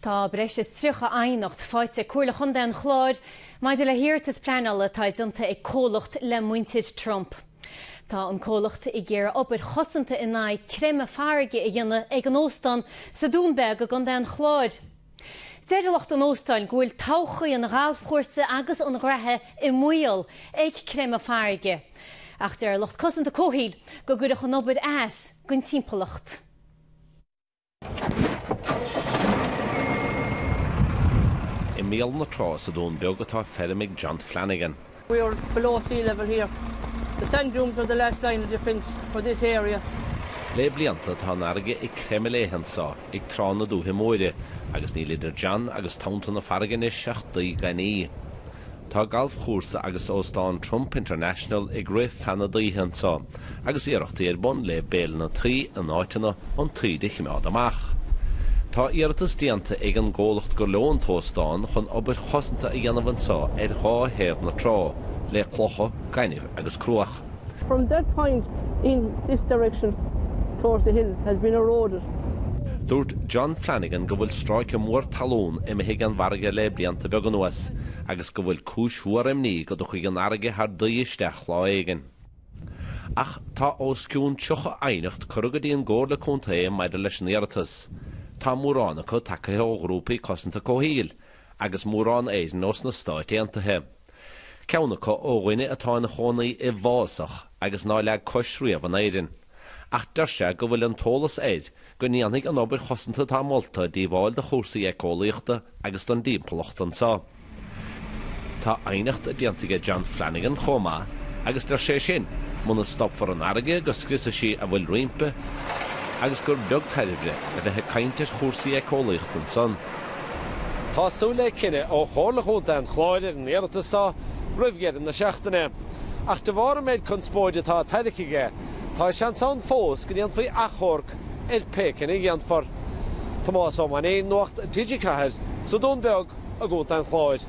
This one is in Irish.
Tá breis is 30 aighneacht faighte ag Comhairle Chontae an Chláir maidir le hiarratas pleanála atá déanta ag comhlacht le muintir Trump. Tá an comhlacht ag iarraidh obair chosanta in aghaidh creimeadh farraige a dhéanamh ag an óstán sa Dún Beag i gContae an Chláir. Deir lucht an óstáin go bhfuil todhchaí an ghalfchúrsa agus an ghraithe i mbaol ag creimeadh farraige. Ach deir lucht cosanta comhshaoil go gcuirfeadh an obair as don timpeallacht. I mbéal na trá sa Dún Beag atá feirm ag John Flanagan. We are below sea level here. The sand dunes are the last line of defence for this area. Le blianta tá an fharraige ag creimeadh léi anseo ag Trá na Dúiche Móire agus níl idir John agus tonnta na farraige anois ach daoth gan í. Tá galfchúrsa agus óstán Trump International ag rith feadh na daoithe anseo agus iarrachtaí ar bun le béileanna tuí in áiteanna an taoide a chimeád amach. Tá iarratas déanta ag an gcomhlacht gur leo an t-óstán chun obair chosanta a dhéanamh anseo ar dhá thaobh na trá, le clocha, gaineamh agus cruach. From that point in this direction towards the hills has been eroded. Dúirt John Flanagan go bhfuil stráice mór talún imithe ag an bhfarraige le blianta beaga anuas agus go bhfuil cúis mhór imní go dtiocfaidh an fharraige thar daoith isteach lá éigin. Ach tá os cionn 30 aighneacht curtha go dtí an gComhairle Contae maidir leis an iarratas. Tá mórán acu tagtha ó ghrúpaí cosanta comhshaoil, agus mórán Éireann ó sna Stáit Aontaithe. Ceann acu ó dhuine atá ina chónaí i bhfásach agus nár leag cois riamh in Éirinn. Ach deir sé go bhfuil an t-eolas air go ndéanfaidh an obair chosanta atá molta díobháil do chúrsaí éiceolaíochta agus don dtimpeallacht anseo. Tá aighneacht déanta aige John Flanagan chomh maith agus deir sé sin muna stopfar an fharraige go scriosfaidh sí a bhfuil roimpi agus gur beag tairbhe a bheith ag caint ar chúrsaí éiceolaíochta ansan. Tá súil le cinneadh ó Chomhairle Chontae an Chláir ar an iarratas seo roimh dheireadh na seachtaine. Ach de bharr an méid conspóide atá tarraicthe aige, tá seans ann fós go ndéanfaí achomharc ar pé cinneadh a dhéanfar. Tomás Ó Mainnín, Nuacht TG4, sa Dún Beag i gContae an Chláir.